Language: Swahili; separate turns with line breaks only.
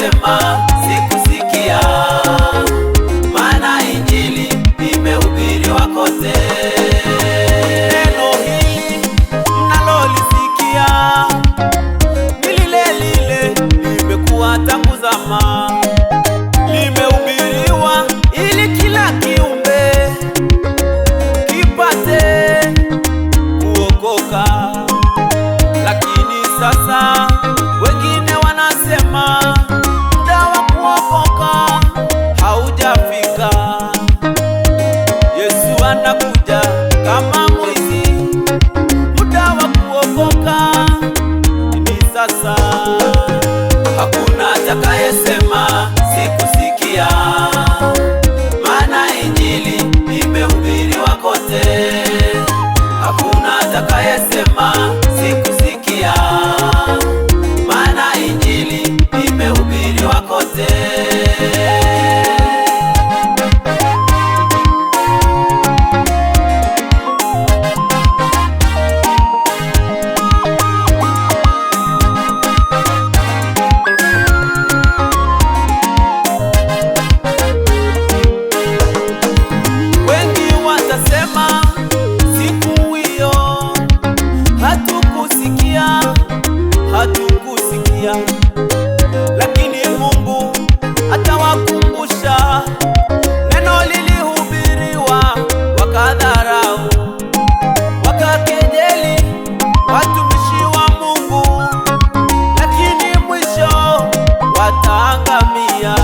atakayesema sikusikia, maana injili imehubiriwa kote. Neno hili mnalolisikia ni lile lile limekuwa tangu zama, limehubiriwa ili kila kiumbe kipate kuokoka. Lakini sasa wengine wanasema muda wa kuokoka haujafika. Yesu anakuja kama mwizi, muda wa kuokoka ni sasa. Hakuna atakayesema sikusikia, maana injili imehubiriwa kote. Hakuna atakayesema sikusikia, maana injili imehubiriwa kote. Wengi watasema siku hiyo hatukusikia, hatukusikia, lakini Mungu atawakumbusha. Neno lilihubiriwa wakadharau, wakakejeli watumishi wa Mungu, lakini mwisho wataangamia.